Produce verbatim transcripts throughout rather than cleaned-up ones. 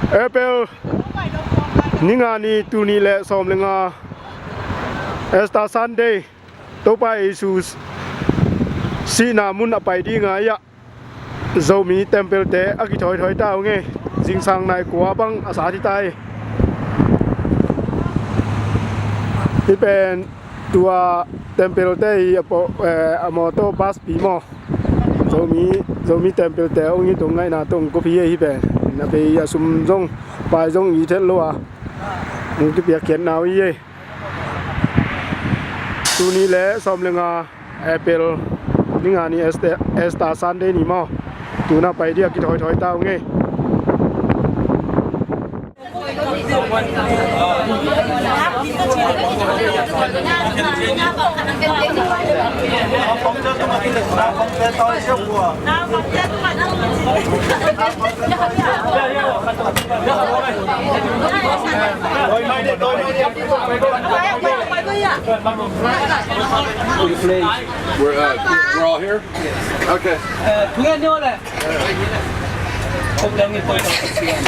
April ni nga ni, tul nih le sawm le nga, Easter Sunday, Topa Jesu sihna mun a pai ding a, ia, Zomi tempelte a kithawithawi ta ung ei. Zingsang nai kua bang a sat hi ta hi. Hih pen tua tempelte hi a, pawh, eh, a mawtaw bus pi maw. Zomi, Zomi tempelte a ung hi, tung ngaihna tung kawp hi ei hih pen. Na pei a sum zong, pai zong i theih lo a, ung kipiakkhiatna uh hi ei. Tul nih le sawm le nga, April ni nga ni, Easter, Easter Sunday ni maw. Tuna pai dia kithawithawi ta ung ei. You play. We're, uh, we're all here? Okay. Eh, tungah ni awh leh. Kop dang i poi tak sian.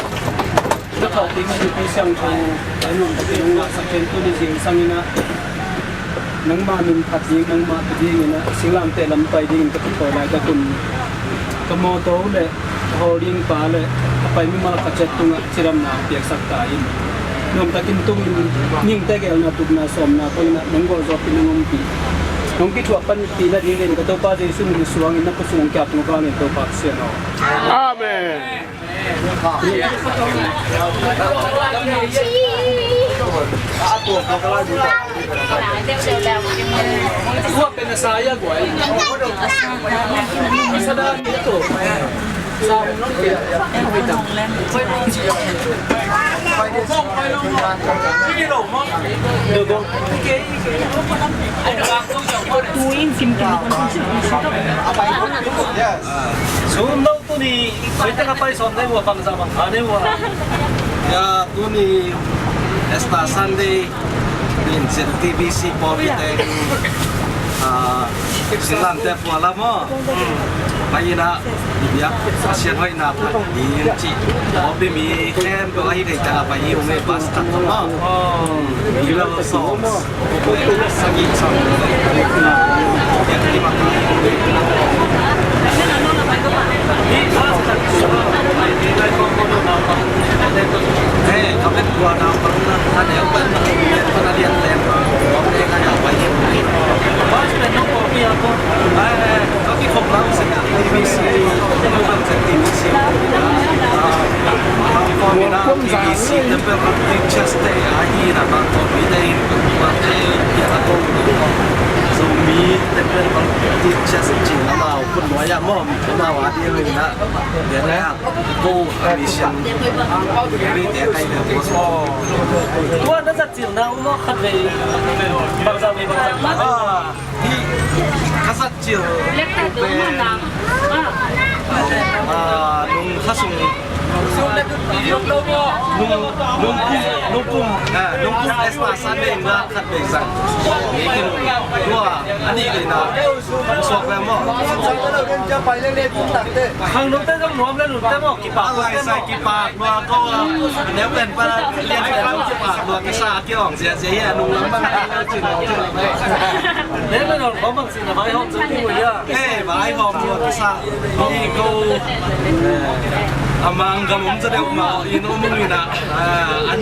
Tua khawh ding i pi siang tho, a nuam tak i nung ngah sak ken tuni zingsang in ah, nangmah min phat ding, nangmah tu ding in ah, singlamteh lam pai ding in ka kipoi lai tak un, ka mawtaw le ka hawl ding pa le a pai mimal khat ciat tungah cidamna piaksak ta in. Nuam takin tung in, ningte gelna, tupna, sawmna pang in ah nong gualzawhpih, nong ompih, nong kithuah panpih nading in ka Topa Jesu min suang in na khut sung kiap tung vang in Topa Pasian aw. Amen. Yes. Sum lo tuni, hoih teng a pai sawm dai ua, bangzah bang pha dai ua. Ya, tuni Easter Sunday, in Zen T V C pawlpi teng, ah, singlamteh pua lam aw. Pai in ah, i biak Pasian hoihna phat ding cih pawlpi mi khempeuh a hi kei teng a pai hi ung ei, bus khat zong aw. Milo sawm. Zomi Temple Baptist Church cih amau khut nuai ah maw, amau a ding in ah, ko a mission. Tua na zat cilna uh maw, khat vei bangzah vei bangzah. Ah, hih ka zat cil pen, ah, nung kha sung, nung, nung kum, nung kum, ah, nung kum Easter Sunday in ah khat vei zang. Tua a nih vei na suak ve maw. Khang nungte zong nuam le nunte maw, kipak a laisai kipak lua ko a, a neu pen pa lian pen kipak lua kisa a kiawng ziahziah hi a, nung lam bang a cin cin. Neu pen hong khawm bang sin a vaihawm zong ding uh hi a. Eh, vaihawm lua kisa hi ko. A mang gam om zaw deuh mah in om ung in ah. Ah, an,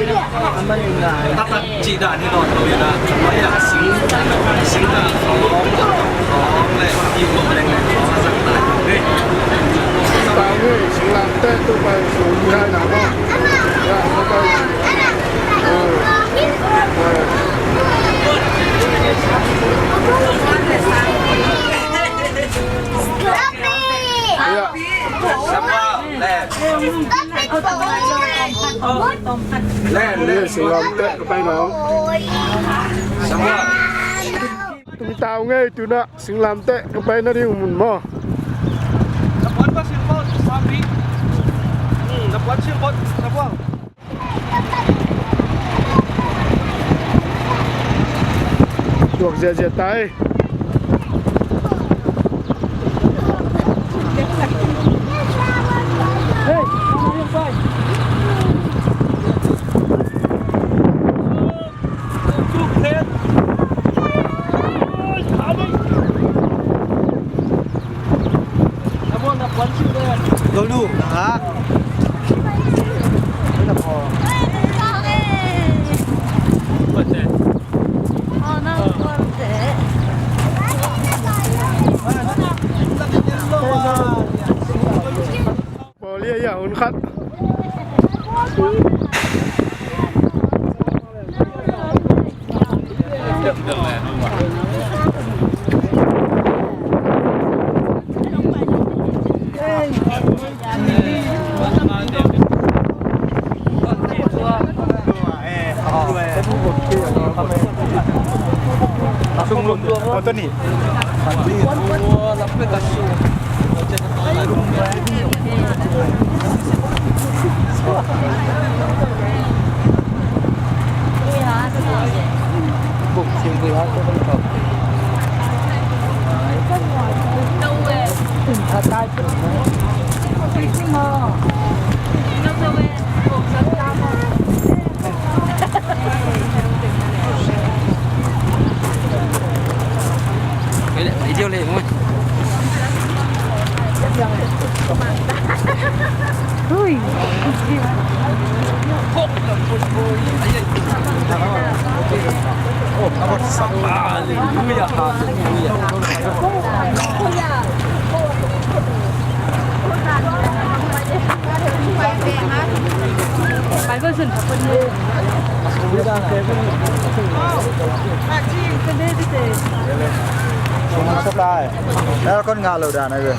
an taktak cih dan hi nawn lo in ah, a, sing, sing dah khawng, khawng le i buak leng leng khawng a zang lai. Hei. Tau hei, singlamteh tu pai sung kai na maw. Ya, tu pai. Ah. Ah. Ya. Len, len, singlamteh ka pai nong. Tuni tau ngei tuna singlamteh ka pai nading mun maw. Na puan ba silbot, Sambi? Hmm, na puan silbot, na puan. Tuak ziahziah ta ei. Hey, mama, you're fine. Hun khat. Ui. Hallelujah, hallelujah. Aircon ngah lo dan a ve.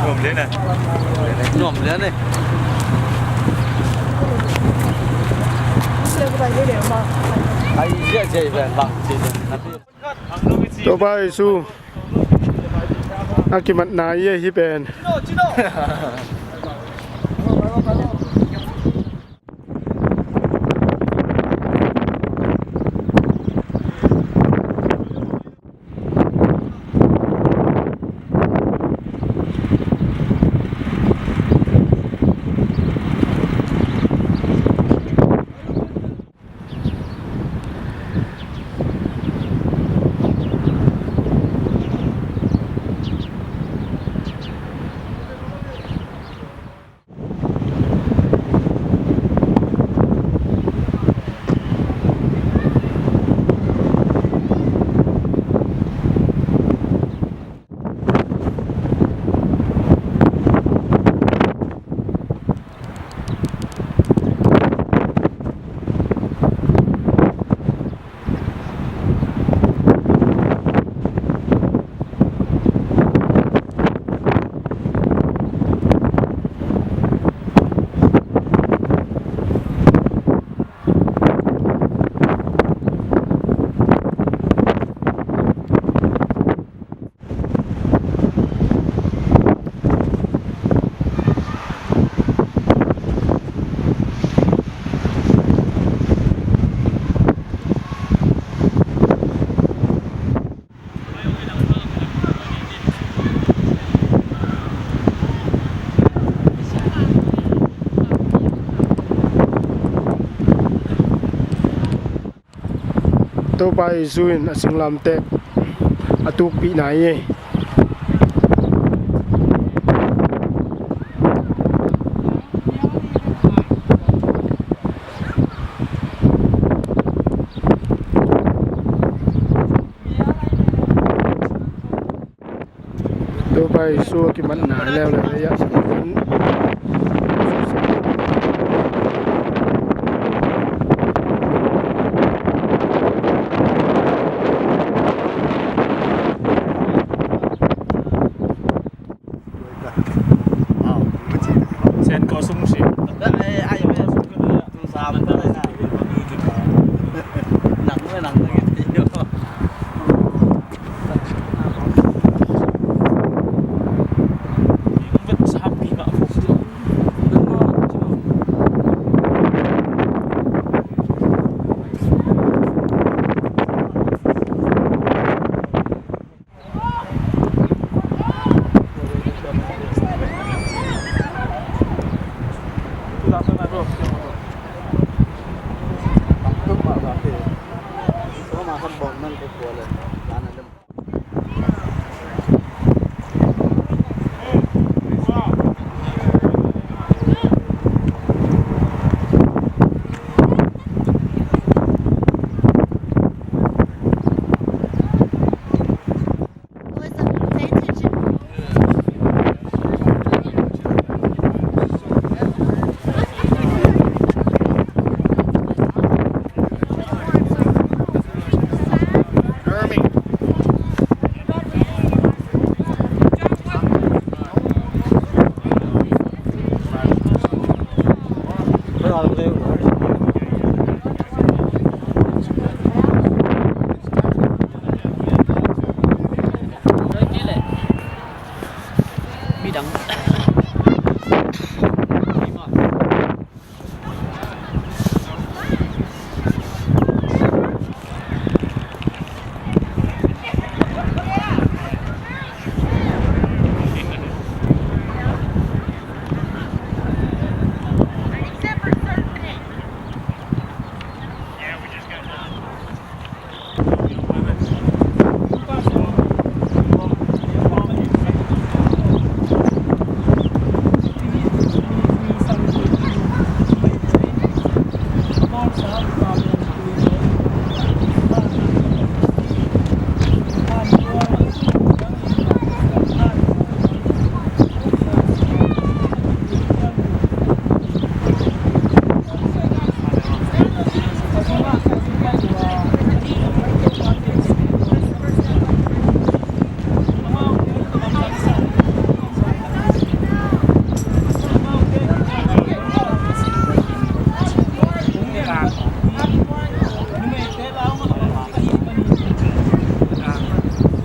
Nuam lian e. Nuam lian e. Ai, zia zia ve bang. Topa Jesu a kimatna hi e, hih pen. Topa Jesu in a singlamteh a tukpihna hi. Topa Jesu a kimatna leuleu ei ah.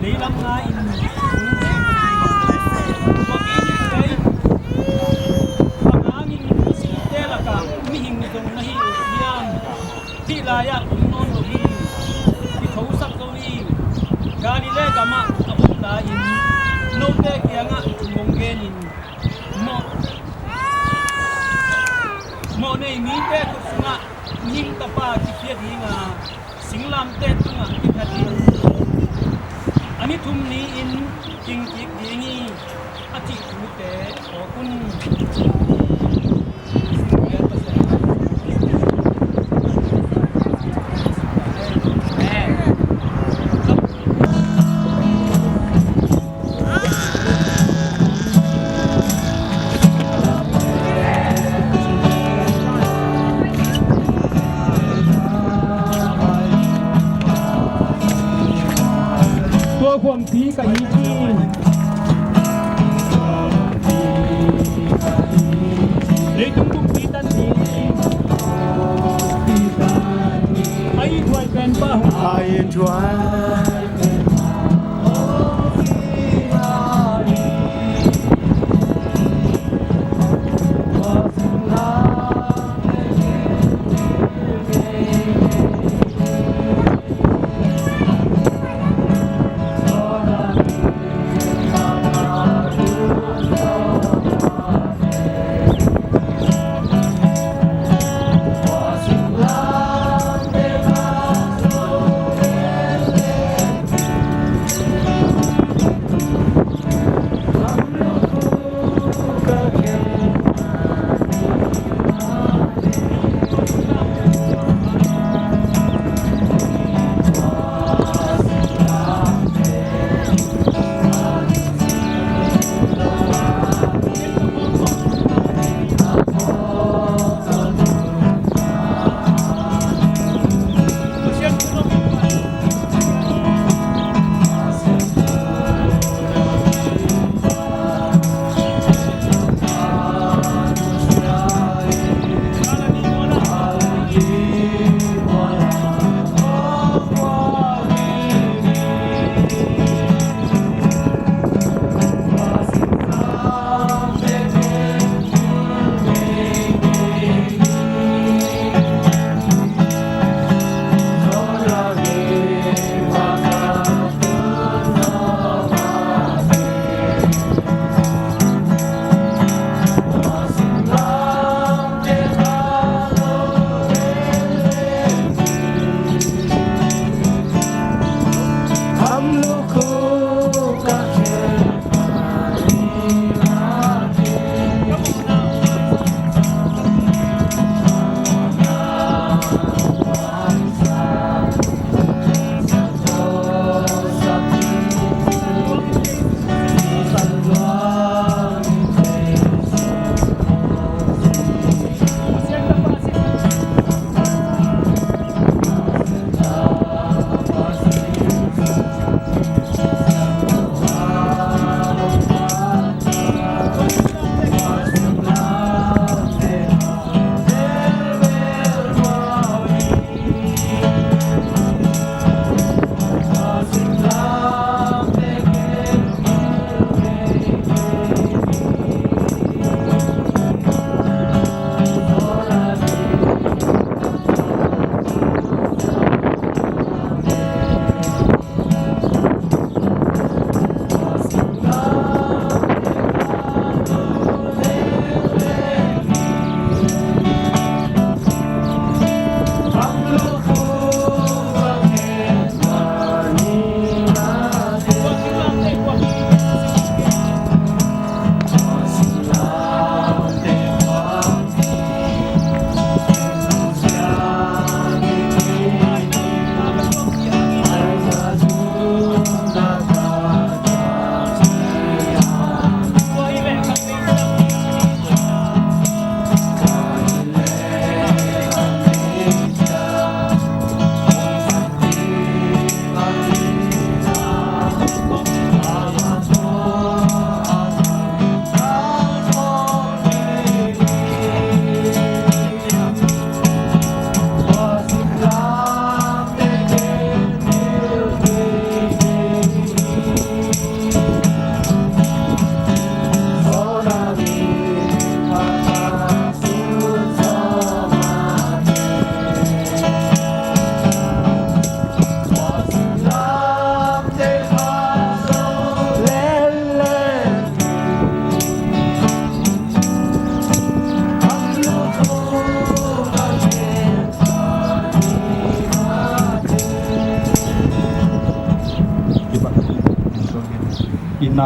Leilam ngai in, tua kei ni kei, bang hangin singte lakah mihing zong na hi uh hiam? Hih lai-ah om nawn lo hi, kithosak zo hi. Galilee gamah a om lai-in note kiangah kong genin, mawh, mawh nei mite khut sungah mihing Tapa kipia dinga singlamteh tungah kithat in, a ni thum ni-in king kik ding hi, a cih thute phawk un. Tua khuampi ka hi ci. Leitung buppi tan ding. A ithuai penpa hong. A ithuai.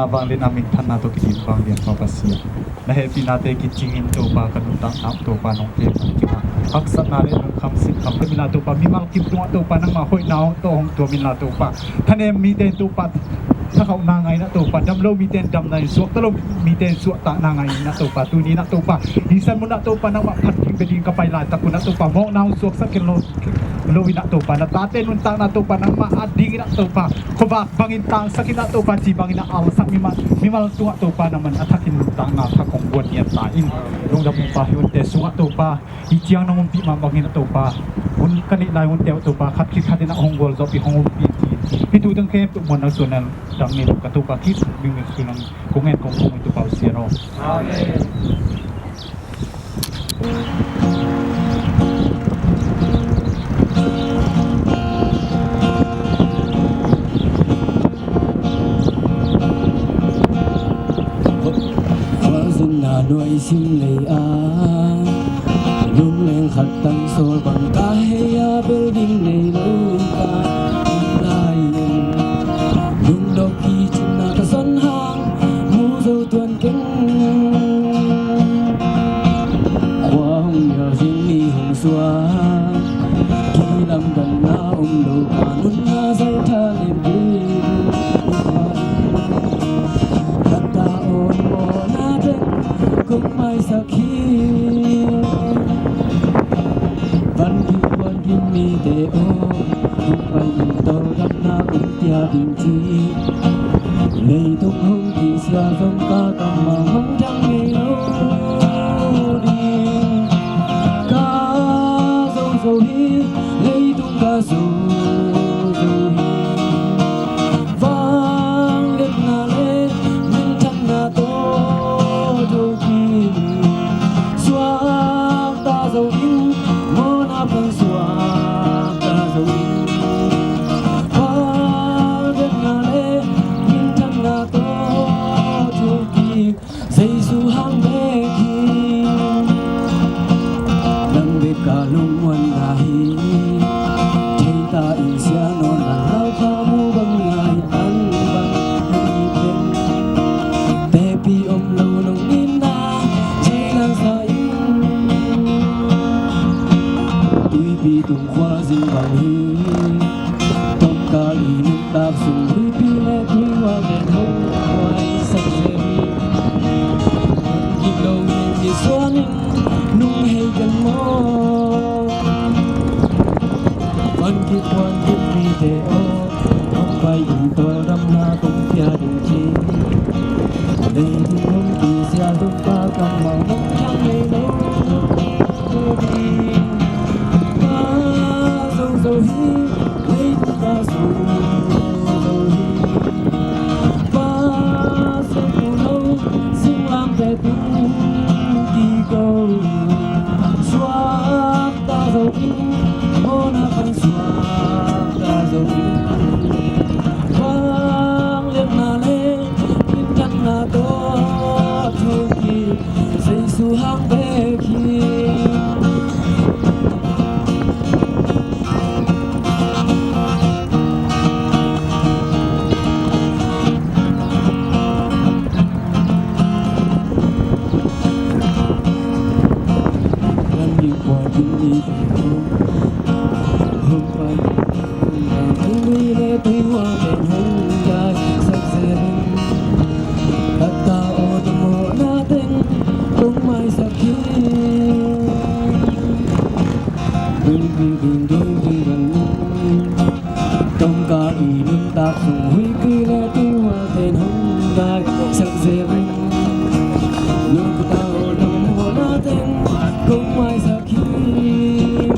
Vanglian a minthanna tawh kidim vanglian pa Pasian, na hehpihnate kicingin Topa ka nuntakna uh Topa nong kem a kingah haksatna le lungkham sinkham ka min ah Topa, mimal kim tungah Topa nangmah hoihna hong tawh hong tuam inla Topa, thanem mite in Topa thakhauhna ngah inah Topa, damlo mite in damna in, suakta lo mite in suahtakna ngah inah Topa, tuni inah Topa, hih san munah Topa nangmah phat ding bia ding ka pai laitak unah Topa, mawkna hong suaksak kei lo lo inah Topa, na tate nuntakna Topa nangmah a ding inah Topa, khuavak bangin tangsak inah Topa, ci bangin a alsak mimal, mimal tungah Topa, na man a thakin nuntakna thak hong guan nian ta in. Lungdam Topa, hih hunte sungah Topa, hih ciang nong ompih mah bangin ah Topa, hun ka neih lai hunte uh Topa, khat khit khat inah hong gualzawhpih hong ompih in, hih thu teng khempeuh muanna suan a dang nei lo ka Topa, Khris min in sung nang kong ngen kong thum in Topa Pasian aw. Amen. Khuazin a nuai sim lei a, lungleng khat tang sawl bang ka hei a, bel ding nei lo ka lai in, lungdawk kicin a ka zon hang mu zo tuan keng. Khua hong nial zing ni hong suak, kilamdanna om lo ka nunna zai tha lian ding. Khat ta aw, mawhna teng kong maisak hi. Van kim puan kim mite aw, hong pai in, tawldamna kong pia ding ci. Leitung hong kisia zong ka kammal mangthang ngei lo ding. Ka zo zo hi, leitung ka zo zo hi. Vangliatna le minthanna tawh thokik, suakta zo in, mawhna pan suakta zo in. Vangliatna le minthanna tawh thokik, Jesu hang bek hi. Nang bek ka lungmuanna hi. Thei ta in sia nawn, nang lau ka mu bang ngai an bang hi pen. Tepi om lo nong itna thei lang sa in. Tuipi tung khua zin bang hi. Tawmkal i nuntak sung huipi le tuihual ten hong huaisak zel hi. Kip lo mi misuan in nung hei ken maw? Van kip puan kip mite aw, hong pai in, tawldamna kong pia ding ci. Leitung hong kisia zong ka kammal mangthang ngei lo ding. Ka zo zo hi, leitung ka zo zo hi. Pasian thu lo, singlamteh tung kiko. Suakta zo in, mawhna pan suakta zo in. Vangliatna le minthanna tawh thokik, Jesu hang bek hi. Tawmkal i nuntak sung huipi le tuihual ten hong daisak zel in. Nungta aw, nang mawhna teng kong maisak hi.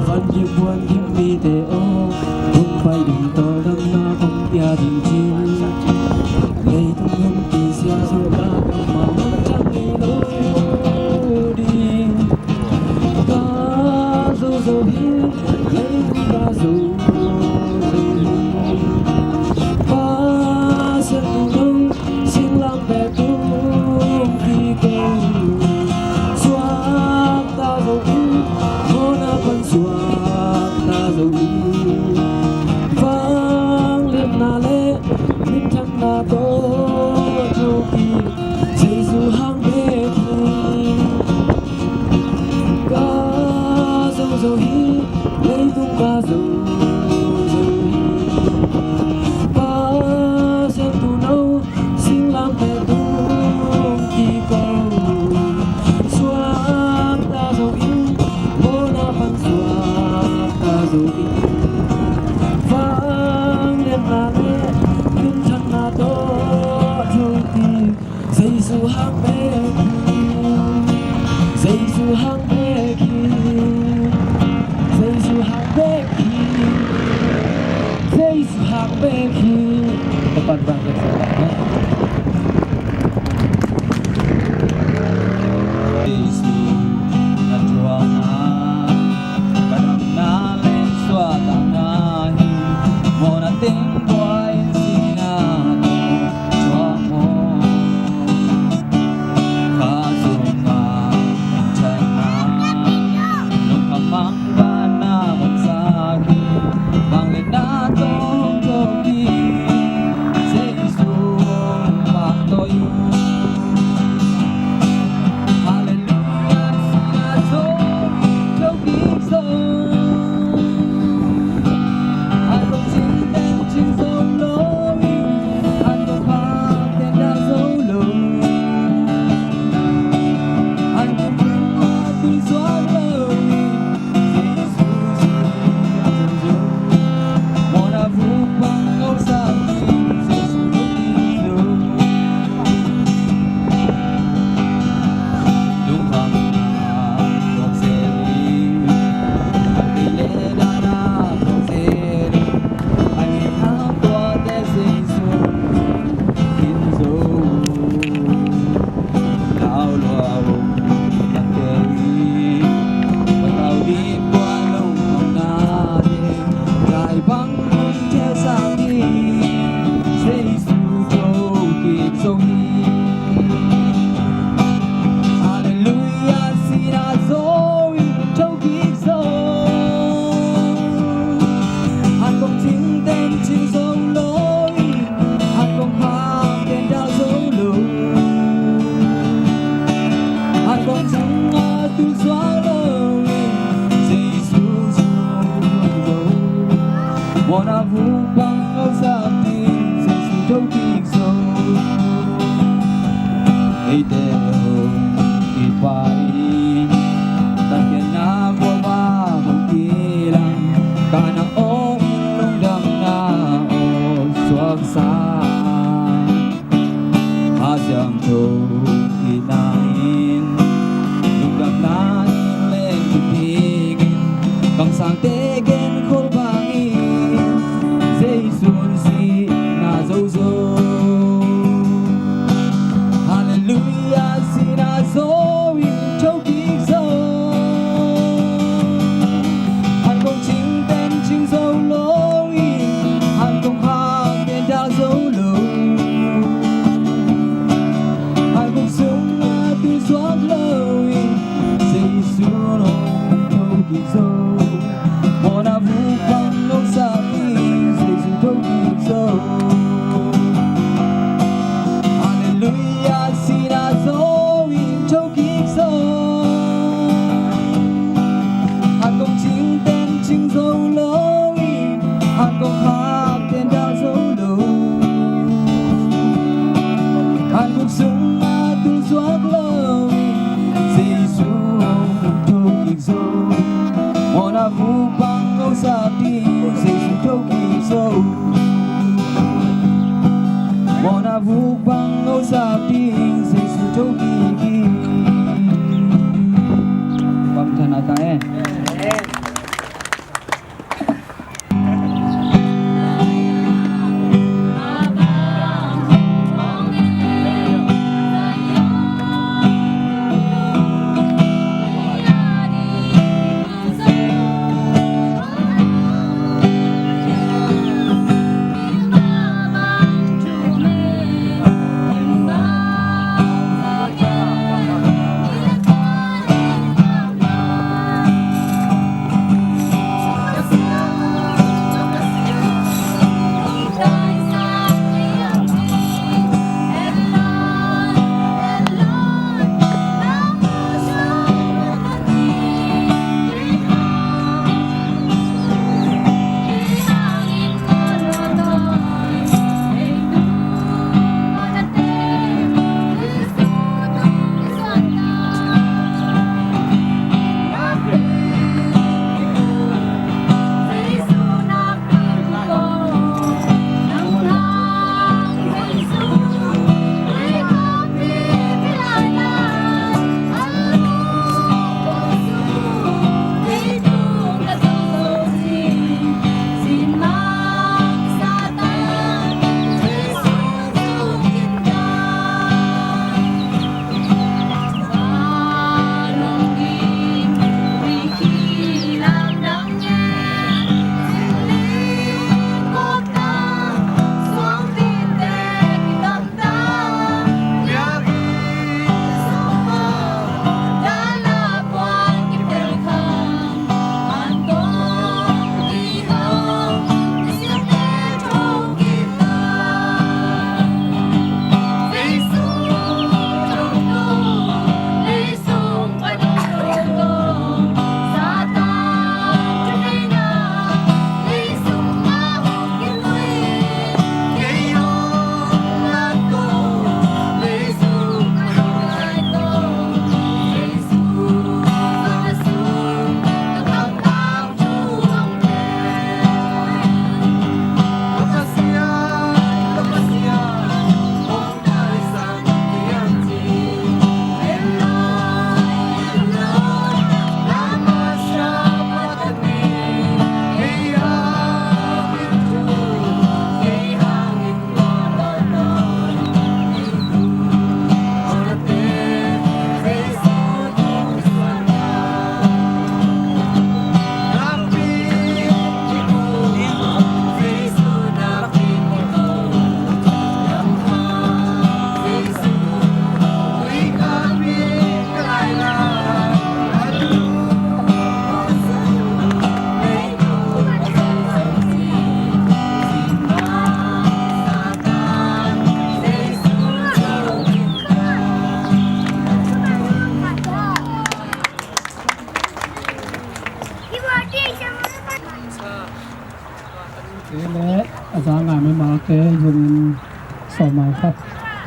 Van kip puan kip mite aw, hong pai in, tawldamna kong pia ding ci. Leitung hong kisia zong ka kammal mangthang ngei lo ding. Ka zo zo hi, leitung ka zo zo hi. Pasian thu lo, singlamteh tung kiko. Suakta zo in, mawhna pan suakta zo in. Vangliatna le min Tung kiko suakta zo in, mawhna pan suakta zo in, vangliatna le minthanna tawh tho ding. Jesu hang bek hi, Jesu hang bek hi, Jesu hang bek hi. Jesu hang bek hi. Ka pan bang ka sa ta. Jesu na thuak a, ka damna le suahtakna hi. Mawhna teng buai in sihna tawh thuak maw. Kha zong a thaina, lungkham mang vanna hong sa hi. Vangliatna tawh tho hi. Jesu pahtawi. Halleluiah, sihna zo, tho kik zo. An kong cing ten cing zo lo, an kong phak ten dah zo lo. An kong tung a tul zuak lo. Jesu, Jesu, Jesu. Mawhna vuk bang lo sa, Jesu, Jesu. Lungkhamna tuak zel in, a kei le dahna tuak zel in, a ngen a tuate Jesu in zo. Lau lua um na kei in, patau ding buan lungkhamna ding, kai bang hong thei sa ding, Jesu tho kik zo hi. Halleluiah, sihna zo in tho kik zo. An kong cing ten cing zo lo in, an kong phak ten dah zo lo. An kong tung a tul zuak lo in, Jesu zuak zo. Mawhna vuk bang lo sa ding, Jesu tho kik zo. Eite hong kipai in, tangkiatna guama hong kilang, kana aw in lungdamna aw suaksa. Kha Siangtho itna in, lungdamna in leng kiping in, kamsangte genkhol bangin, Jesu in sihna zo zo. Halleluiah, sihna zo in tho kik zo. An kong cing ten cing zo lo in, an kong phak ten dah zo lo. An kong sung a tul zuak lo in, Jesu in hong tho kik zo. Mawhna vuk bang lo sa ding, Jesu tho kik zo. Halleluiah, sihna zo in tho kik zo. An kong cing ten cing zo lo in, an kong phak ten dah zo lo. An kong sung a tul zuak lo in, Jesu hong tho kik zo. Mawhna vuk bang lo sa ding, Jesu tho kik zo. Mawhna vuk bang lo sa ding, Jesu tho kik hi. Bang thana ta e.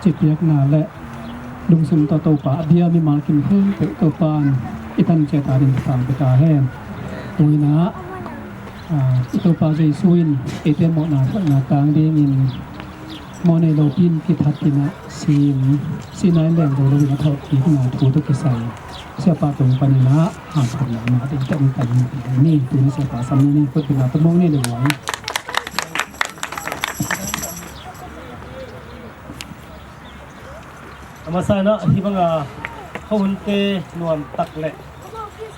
Cipiakna le lungsim tawh Topa a bia mimal kim khempeuh Topa in i tan ciat a ding thupha pia ta hen. Tu-in ah, ah, i Topa Jesu in eite mawhna thoihna tang dingin mawhnei lopi in kithat in ah, sin, sihna in leng zo loin a thawhkikna thu tawh kisai Siapa tung panin ah hanthotna mah ding tawh hong pan hi. Tu-in Siapa sam ni, khutbetna tawh mawng ni le guai. A masa in ah hih banga khuahunte nuam tak le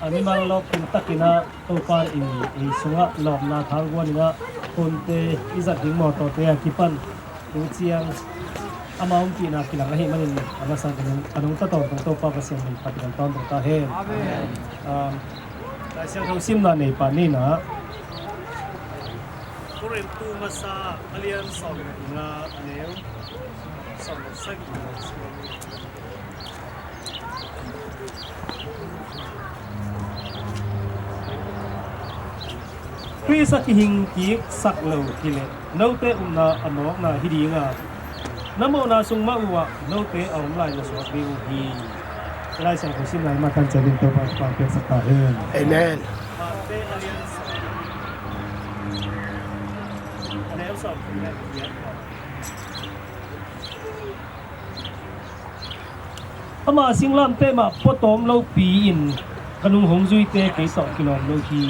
a mimal lawpin takin ah Topa in ei sungah lawpna thangguan in ah khuahunte i zat ding mawtawte a kipan tu ciang ama ompihna kilang ahih manin a masa in a nungta tawntung Topa Pasian min phat in tawntung ta hen. Amen. Um, Lai Siangtho simna nei pah ni in ah Korintu masa a lian sawm le nga, a neu sawm le sagih. Khrist a kihing kiksak lo hileh note upna a mawkna hi ding a, na mawhna sung mah uh ah note a om lai na suak ding uh hi. Lai Siangtho simna i matan ciangin Topa thupha piaksak ta hen. Amen. Mate a lian sawm, a neu sawm le giat. Ama singlamteh mah pua tawm lopi-in ka nung hong zuite kei tawh kilawm lo hi.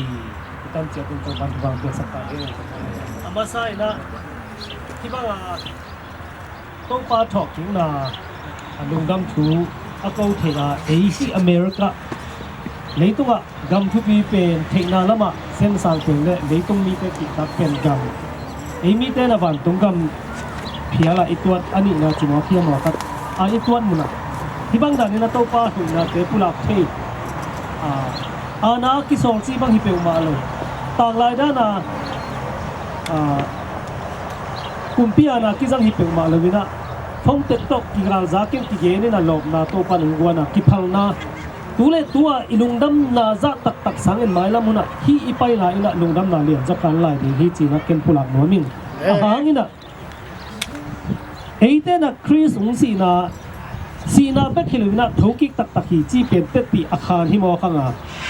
I tan ciat in Topa thupha piaksak ta hen. A masa in ah hih banga Topa thawhkikna a lungdam thu a ko theih a, ei hih America leitungah gam thupi pen theihna lamah semsang pen le leitung mite kihtak pen gam, ei mite na vantung gam phialah i tuat a nihna ci mawk hiam, mawk khat a i tuat munah hih bang danin a Topa hoihnate pulak thei. A, ana a kisawl cih bang hi peuhmah lo. Tanglai dana, a, kumpi ana kizang hi peuhmah lo in ah phone tek tawh kigalzak in kigen in a lawpna Topa nungguan a kiphalna tu le tu-a i lungdamna zah taktak sangin mailam hunah hih i paina in ah lungdamna lianzaw kan lai ding hi ci-in ah ken pulak nuam ing. A hang in ah eite in ah Khrist hong sihna, sihna bek hi lo in ah thokik taktak hi cih pen tetpih a khan hi mawk hang a,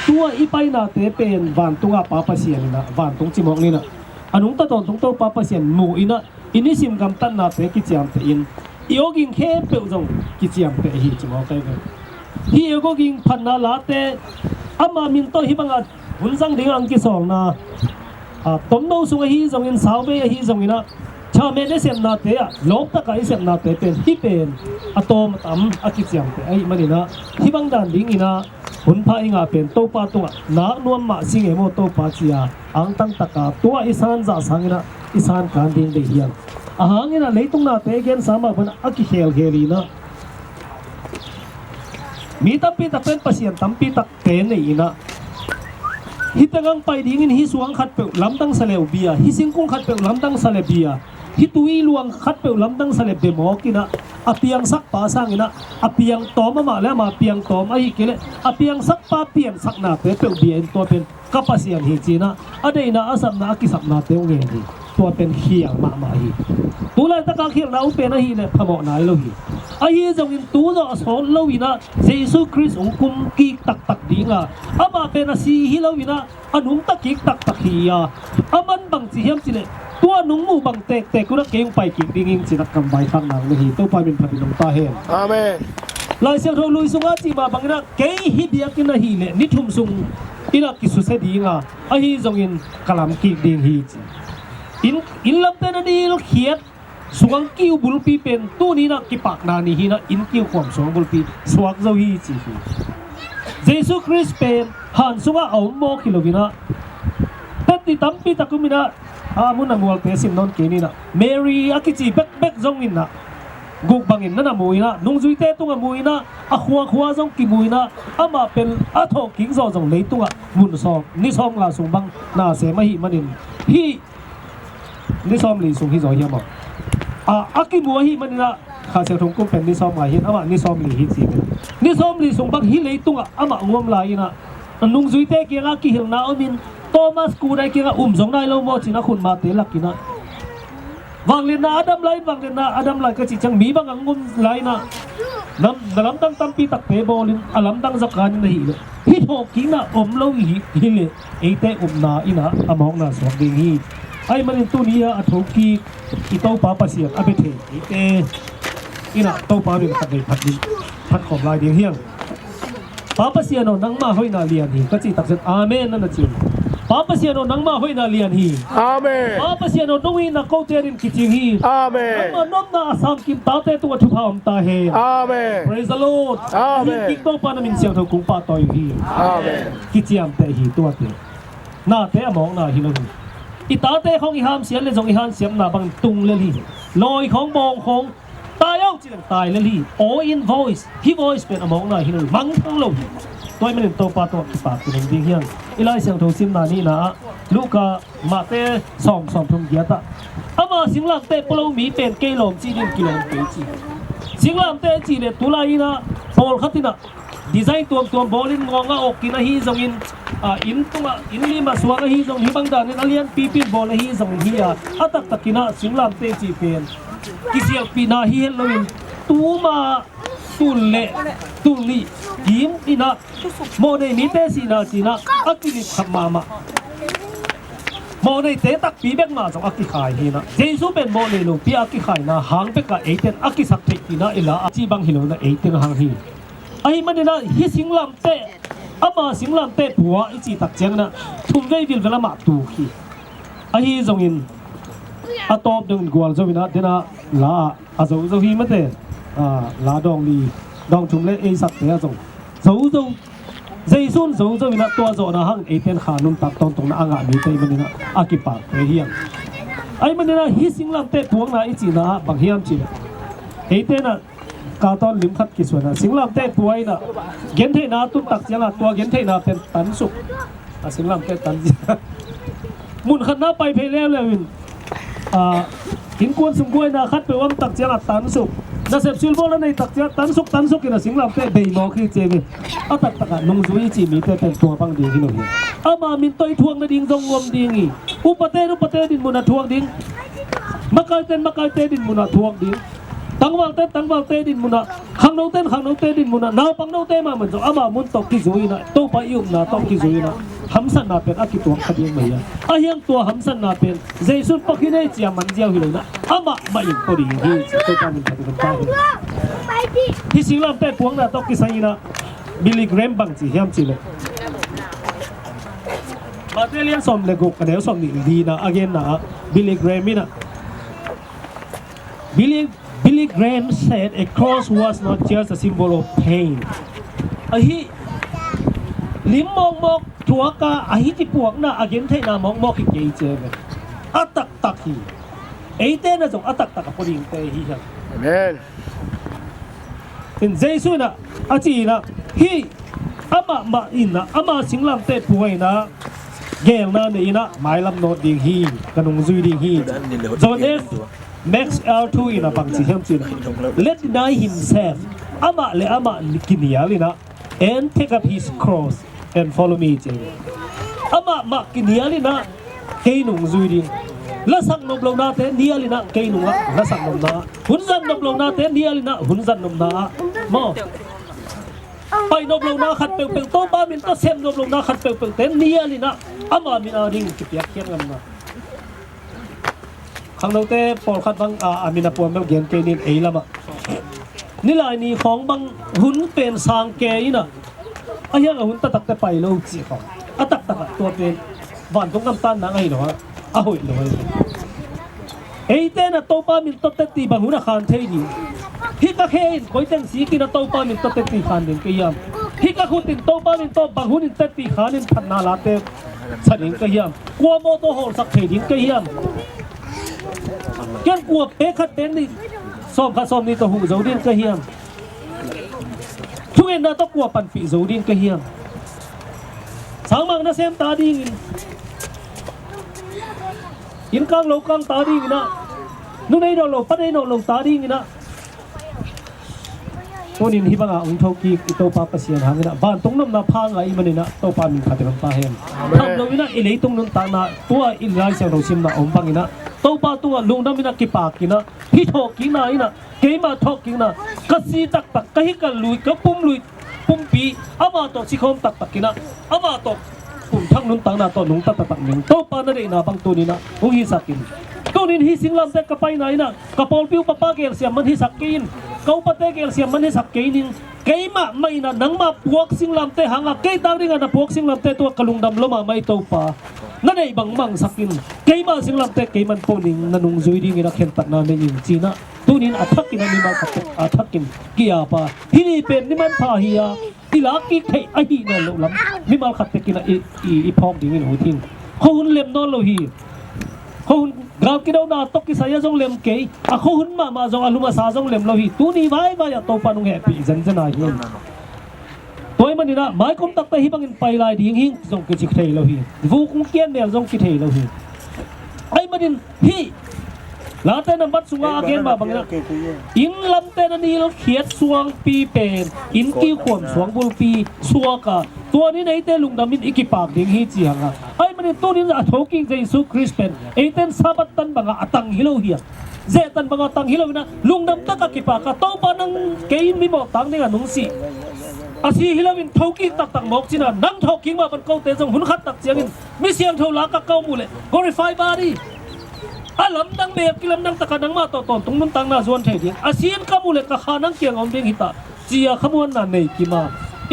tu-a i painate pen vantungah Pa Pasian in ah, vantung ci mawk ni in ah, a nungta tawntung Topa Pasian mu in ah, i nisim gamtatnate kiciamteh in, i awging khempeuh zong kiciamteh hi ci mawk ahi ve. Hih i awging phatna late ama min tawh hih banga hun zang ding ang kisawlna, a, tomno sung ahi zongin, sauvei ahi zongin ah, chairman i sepnate ah, lawptak a i sepnate pen hih pen a tawm a tam a kiciamteh ahih manin ah, hih bang dan dingin ah hun pha i ngah pen Topa tungah nak nuam mah sing e maw Topa ci-a angtang taka tu-a i san zah sangin ah i san kan ding deih hi hang. A hangin ah leitung nate gensa mah bangin a kikhelkhel in ah, mi tampi tak pen pasian tampi takte nei in ah, hih teng ang pai dingin hih suang khatpeuh lamdang sa le uh bia, hih singkung khatpeuh lamdang sa le bia, hih tui luang khatpeuh lamdang sa le bia mawk in ah, a piangsakpa sangin ah a piangtawm, amah le amah piangtawm ahih kei leh a piangsakpa piansaknate peuh bia in tua pen ka Pasian hi ci-in ah a deihna, a sapna, a kisapnate uh ngen hi. Tua pen khial mahmah hi. Tu laitaka khialhna uh pen ahih leh phamawh nai lo hi. Ahi zongin tu zawh a sawt lo in ah Jesu Khrist hong kum kik taktak ding a, amah pen a si hi lo in ah a nungta kik taktak hi a, a man bang ci hiam cih leh tua nung muh bang tektek un ah kei hong pai kik ding ing ci-in ah kam vaikhak nang le hi. Topa min phat in om ta hen. Amen. Lai Siangtho lui sungah cih mah bangin ah kei hih biakinn ahih leh ni thum sung in ah kisusia ding a, ahi zongin ka lam kik ding hi ci. Inn, inn lamte na nilkhiat suang kiu bulpi pen tuni in ah kipakna ni hi in ah inn kiu khuam suang bulpi suak zo hi ci hi. Jesu Khrist pen han sungah a om mawk hi lo in ah, teti tampi tak um in ah, a mun a mualte sim nawn kei ni in ah, Mary a kici bekbek zong in ah guk bangin na na mu in ah, nungzuite tungah mu in ah, a khuakhua zong kimu in ah, amah pen a thawhkik zawh zong leitungah mun sawm, ni sawmnga sung bang nasem ahih manin hih ni sawmli sung hi zaw hiam aw? A, a kimu ahih manin ah Kha Siangtho kum pen ni sawmnga hi in, amah ni sawmli hi ci hi. Ni sawmli sung bang hih leitungah amah hong om lai in ah, a nungzuite kiangah kihilhna om in, Thomas Kuhnai kiangah um zong nai lo maw ci-in a khutmate lak in ah, Vangliatna a dam lai, vangliatna a dam lai ka cih ciang mi bang hong um lai-in ah, na lamdang tampi takte bawlin a lamdang zakanin ahih leh hih thawhkikna om lo hi, hi leh eite upna in ah a mawkna suak ding hi. Ahih manin tuni-a a thokik i Topa Pasian a bia thei eite in ah Topa min khat vei phat ding, phat khawm lai ding hi hang. Pa Pasian aw, nangmah hoihna lian hi, ka cih takciang amen na na ci un. Pa Pasian aw, nangmah hoihna lian hi. Amen. Pa Pasian aw, nong itna kote adingin kicing hi. Amen. Nangmah nopna a sangkim tate tungah thupha om ta hen. Amen. Praise the Lord. Amen. Kik Topa na min siangtho kong pahtawi uh hi. Amen. Kiciamteh hi tuate. Nate a mawkna hi lo hi. I tate khawng i hamsiat leh zong i hamsiatna bang tung lel hi. Lawi khawng, bawng khawng, tai aw ci leng tai lel hi. Awe in voice, hih voice pen a mawkna hi lo hi, mangthang lo hi. Tua ahih manin Topa tungah kipak kinung ding hi hang. I Lai Siangtho simna nihna ah, Luka, Mate sawm, sawm thum giat ah, ama singlamteh pua lo mi pen kei lawm ci ding, kilawm kei ci. Singlamteh cih leh tulai in ah pawlkhat in ah design tuamtuam bawlin, ngawng a awkin ahi zongin, a, inn tungah, inn lim a suang ahi zong, hih bang danin a lianpipi in bawl ahi zongin hi a, a taktakin ah singlamteh cih pen kisialpihna hi het loin, tuma, tul leh tul nih kim in ah mawhnei mite sihna ci-in ah a kilip khap mahmah. Mawhneite takpi bek mah zong a kikhai hi in ah, Jesu pen mawhnei lopi a kikhaina hang bekah eite'n a kisak theih dingin ah i la a, cih bang hi lo in ah eite hang hi. Ahih manin ah hih singlamteh, ama singlamteh pua i cih takciangin ah thumvei vilvel amah tuk hi. Ahi zongin a tawp dongin gualzo in ah, den ah la ah a zozo hi mate, a, la dawng li, dawng thum leh ei sakte ah zong zozo, Jesu in zozo in ah tua zawhna hangin eite'n kha nuntak tawntungna a ngah mite ahih manin ah a kipakte hi hang. Ahih manin ah hih singlamteh puakna i cihna ah bang hiam cih leh, eite'n ah ka tawn lim khat kisuan ah singlamteh pua in ah gentheihna a tun takciang ah tua gentheihna pen tansuk, a singlamteh tan zia. Mun khat na pai phei leuleu in, a, innkuan sung guaina khatpeuh om takciang ah tansuk, nasep silbawl a nei takciang ah tansuk, tansuk in ah singlamteh bei mawk hi ci ve. A taktak ah nungzui i cih mite pen tua bang ding hi lo hi. Ama min tawh i thuak nading zong om ding hi. Upate in upate dinmun ah thuak ding, makaite in makaite dinmun ah thuak ding, tangvalte in tangvalte dinmun ah, khangnote in khangnote dinmun ah, naupang note mahmah in zong ama mun tawh kizui in ah, Topa i upna tawh kizui in ah hamsatna pen a kituak kha ding mah hi a. Ahi hang tua hamsatna pen Jesu in pua khin hi ci a man ziau hi lo in ah, amah mah in pua ding hi ci, Topa min phat ding hi. Hih singlamteh puakna tawh kisai in ah Billy Graham bang ci hiam cih leh, Mate lian sawm leh guk, a neu sawmnih lina a genna ah, Billy Graham in ah, Billy, Billy Graham said a cross was not just a symbol of pain. Ahi, lim mawkmawk thuak a, ahi ci puakna a gentheihna mawkmawk hi kei ci ve. A taktak hi. Eite'n ah zong a taktak a pua dingte hi hang. Amen. In Jesu in ah a ci in ah, hih amah mah in ah, ama singlamteh pua in ah geelna nei in ah mailam nawt ding hi, ka nungzui ding hi. John F Maxwell thu in ah bang ci hiam cih leh, let deny himself, amah leh amah kinial in ah, and take up his cross and follow me ci. Amah mah kinial in ah kei nungzui ding. Lasak nop lohnate nial in ah kei nungah lasak nopna ah, hun zat nop lohnate nial in ah hun zat nopna ah, maw? Pai nop lohna khat peuhpeuh, Topa min tawh sem nop lohna khat peuhpeuhte nial in ah ama min ading kipiakkhiat ngamna. Khangnote pawlkhat bang a, a min a puan bel gen kei ning, ei lamah. Nilai ni khawng bang hun pen sang kei in ah, ahi hang a hun taktakte pai lo cih khawng, a taktak ah tua pen vantung gamtatna ahi lo a, a hoih lo ahi. Eite'n ah Topa min tawh tetti bang hun a khan thei ding? Hih ka khe in koi teng sik in ah Topa min tawh tetti khan ding ka hiam? Hih ka khut in Topa min tawh bang hun in tetti khan in phatna late sa ding ka hiam? Kua mawtaw hawlsak thei ding ka hiam? Ken kua pek khat pek nih, sawm khat sawm nih tawh huh zo ding ka hiam? Thungetna tawh kua panpih zo ding ka hiam? Sangmang nasem ta dingin, inn kang lo kang ta dingin ah, nu nei nawh lo, pa nei nawh lo ta dingin ah, tunin hih bangah hong thokik i Topa Pasian hangin ah vantung nopna pha ngah i hih manin ah Topa min phat ding hong ta hen. Amen. Tham loin ah i leitung nuntakna, tua i Lai Siangtho simna om bangin ah Topa tungah lungdam in ah kipak in ah, hih thawhkikna in ah, keimah thawhkikna, ka si taktak, ka hi ka lui, ka pum lui, pumpi, amah tawh sikhawm taktak in ah, amah tawh pumthak nuntakna tawh nungta taktak ning. Topa na deihna bang tuni in ah hong hisak in. Tuni in hih singlamteh ka paina in ah, ka pawlpi upapa gelsiam man hisak kei in, ka upate gelsiam man hisak kei ning. Keimah mah in ah nangmah puak singlamteh hangah, kei tak dingah na puak singlamteh tungah ka lungdam lua mahmah hi Topa. Na deih bangmah hong sak in, keimah singlamteh kei man peuh ning, na nungzui dingin a khentatna nei ing ci-in ah, tuni in a thakin ah mimal khat a thakin ki-ap a, hih ni pen ni manpha hi a, i lak kik theih ahih nawn loh lam mimal khat tekin ah i, i, i phawk dingin ut hi. Khuahun lem nawn lo hi. Khuahun gal kidona tawh kisai ah zong lem kei, a khuahun mahmah zong, a lum a sa zong lem lo hi. Tuni vaivai ah Topa in hong hehpih zenzen a hi. Tua ahih manin ah maikom takte hih bangin pai lai ding hi zong kici thei lo hi. Vuk hong kian mel zong kithei lo hi. Ahih manin hih Late nambat sungah a gen mah bangin ah, inn lamte na nilkhiat suangpi pen inn kikhuam suang bulpi suak a, tua ni in eite lungdam in i kipak ding hi ci hang a. Ahih manin tuni in a thokik Jesu Khrist pen eite in Sabbath tan bangah a tang hi lo hi a, zeh tan bangah a tang hi lo in ah, lungdam takah kipak a, Topa nang kei mimawh tang dingah nong si, a si hi loin thokik taktak mawk ci-in ah, nang thawhkik mah bang kote zong hun khat tak ciangin mi siangtho lakah ka om uh leh glorify body, a lamdang beek kilamdang takah nangmah tawh tawntung nuntakna zuan thei ding, a si in ka om uh leh ka kha nang kiangah om ding hi ta, ci-a khamuanna nei kim a,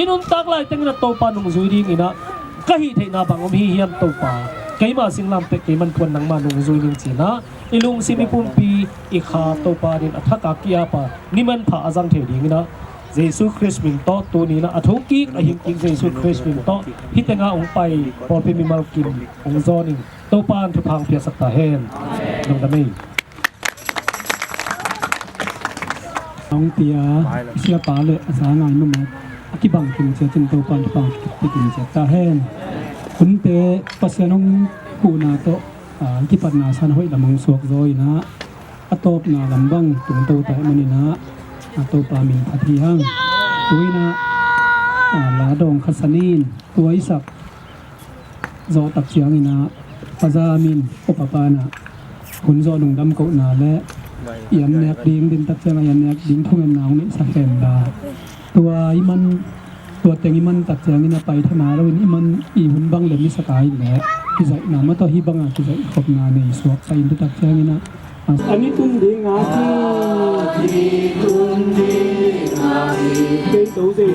i nuntak lai tengin ah Topa nungzui dingin ah ka hih theihna bang om hi hiam Topa? Keimah singlamteh kei man peuh nangmah nungzui ning ci-in ah, i lungsim i pumpi i kha Topa adingin a thak a ki-ap a, ni manpha a zang thei dingin ah Jesu Khrist min tawh tuni in ah a thokik a hingkik Jesu Khrist min tawh hih tengah hong pai pawlpi mimal kim hong zawn in, Topa in thupha hong piaksak ta hen. Lungdam ei. Hong pia, siapa le a za ngai mawk a kibang kim ciat in Topa in thupha hong piaksak ta hen. Hunte Pasian hong huhna tawh, a, kipatna san hoih lam hong suak zaw in ah, a tawpna lam bang tungto ta ahih manin ah, a, Topa min phat hi hang. Tu-in ah, a, la dawng khat san in, tua i sak zawh tak ciangin ah, Paza min upapa in ah hun zawh lungdam kohna le i an nek ding, din tak ciangah i an nek ding thungetna hong neihsak hen la. Tua i man, tua teng i man tak ciangin a paithana loin i man i hun bang lem i sak a in leh kizaihna mah tawh hih bangah kizaih khopna nei suak pai in tu tak ciangin ah, a ni tun ding a ci. Kei to Jesu.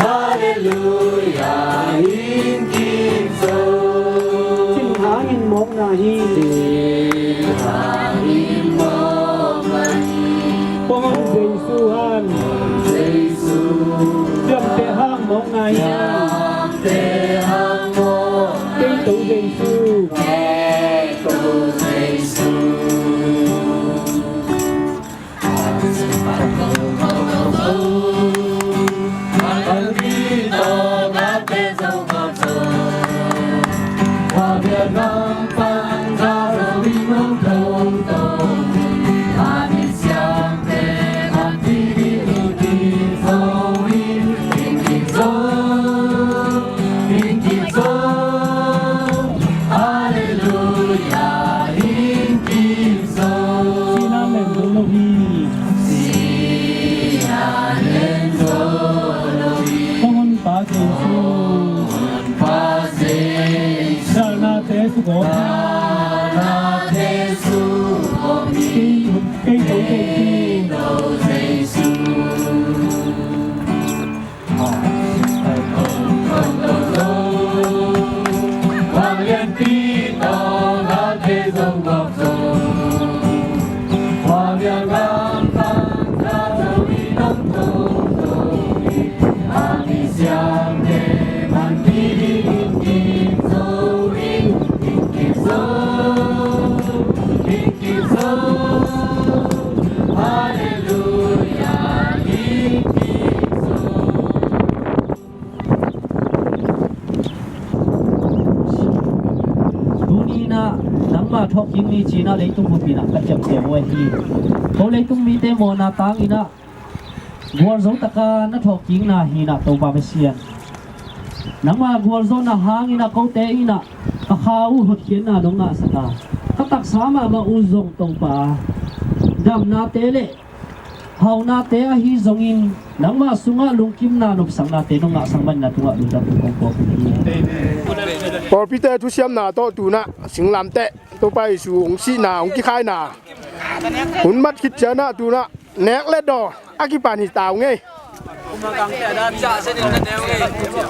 Halleluia, in kim zo. Sin hangin mawkna hi. Sin hangin mawkna hi. Pawng hong Jesu han. Jesu. Siamte hang mawkna hi. Siamte hang mawkna hi. Kei to Jesu. Kei to Jesu. Halleluia, in kim zo. Sihna len zo lo hi. Sihna len zo lo hi. Kong Honpa Jesu. Kong Honpa Jesu. Dalnate sugawp. Dalnate sugawp. Kei, kei to Jesu. Kei to Jesu. Thawhkik ni ci-in ah leitung bup in ah ka ciamteh uh ahi hi. Ko leitung mite mawhna tang in ah gualzo taka na thawhkikna hi in ah Topa Pasian, nangmah gualzawhna hangin ah kote in ah ka kha uh hotkhiatna nong ngahsak a, ka taksa mahmah uh zong Topa, damnate le haunate ahi zongin nangmah sungah lungkimna nopsaknate nong ngahsak manin na tungah lungdam thu kong ko hi. Pawlpite thusiamna tawh tu-in ah singlamteh Topa Jesu hong sihna hong kikhaina hun mat khit ciangin ah tu-in ah nek le daw a kipan hi ta ung ei.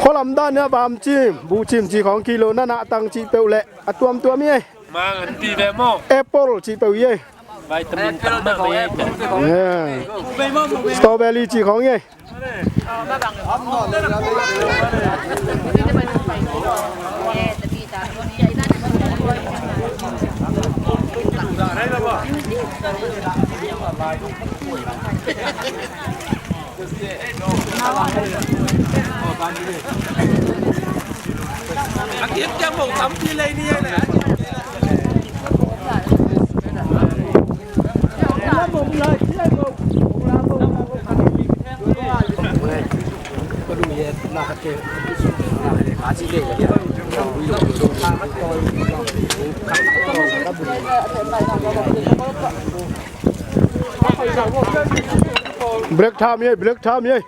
Khualam dan in ah bamcim, buhcim cih khawng, kilo na nahtang cih peuh le a tuamtuam hi ei. Mang an ti ve maw? Apple cih peuh hi ei. Vitamin tam mahmah hi ei. Yeah. Strawberry cih khawng hi ei. Black tham hi ei, black tham hi ei.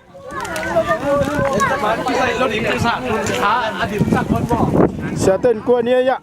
Siate in kuan hi ei ah.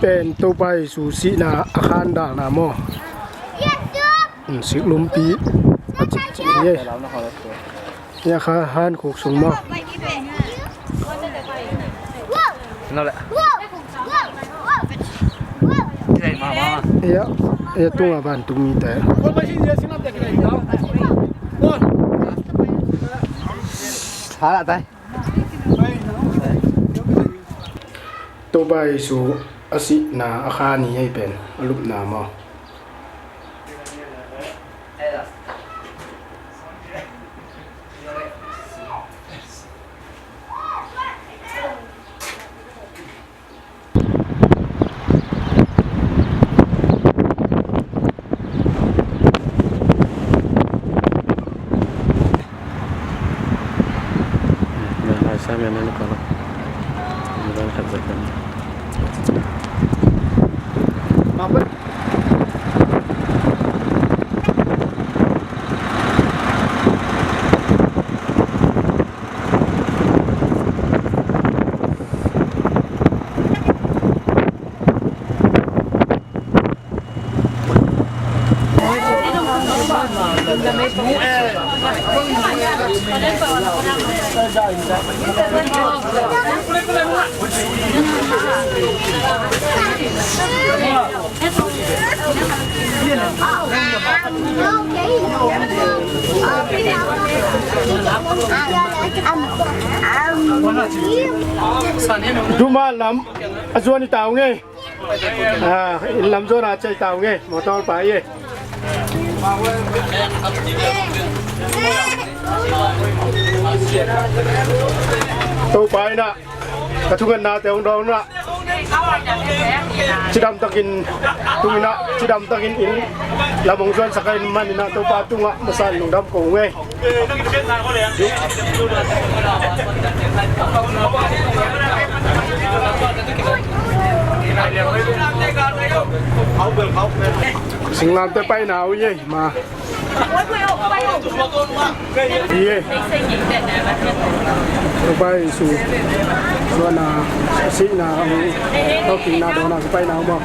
Pen Topa Jesu sihna a khandalna maw? Siklumpi a cih hi ei. Hia kha hankhuk sung maw? Ia, ia tungah vantung mite. Topa Jesu a sihna a kha ni ei pen a lupna maw? Duma lam a zuan i tau ngei. Ah, inn lam zuan a cei tau ngei. Motor pa i. Topa in ah ka thungetnate hong dawng in ah, cidam takin tung in ah, cidam takin inn lam hong zuansak ahih manin ah Topa tungah masa in lungdam ko ung ei. Singlamteh paina uh ei ma. Ye. Dubai su. Suana, sihna, tawkikna dawna, kipaina, uma.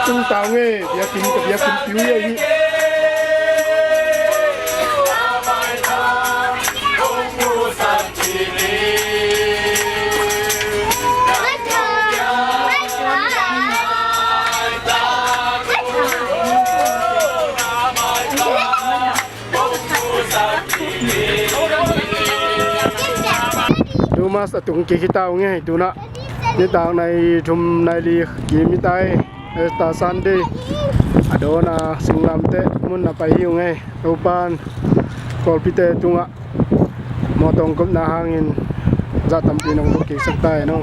Tung tau nge, biakinn ka biakinn piu ia hi. Dumas a tung kik hi ta ung e, tuna. Nitak nai thum nai li kim hi ta e. Easter Sunday. A dawn a singlamteh mun na pai hi ung e. Topan pawlpite tungah mawtaw hong kopna hangin zah tampi nong luk kiksak ta e no.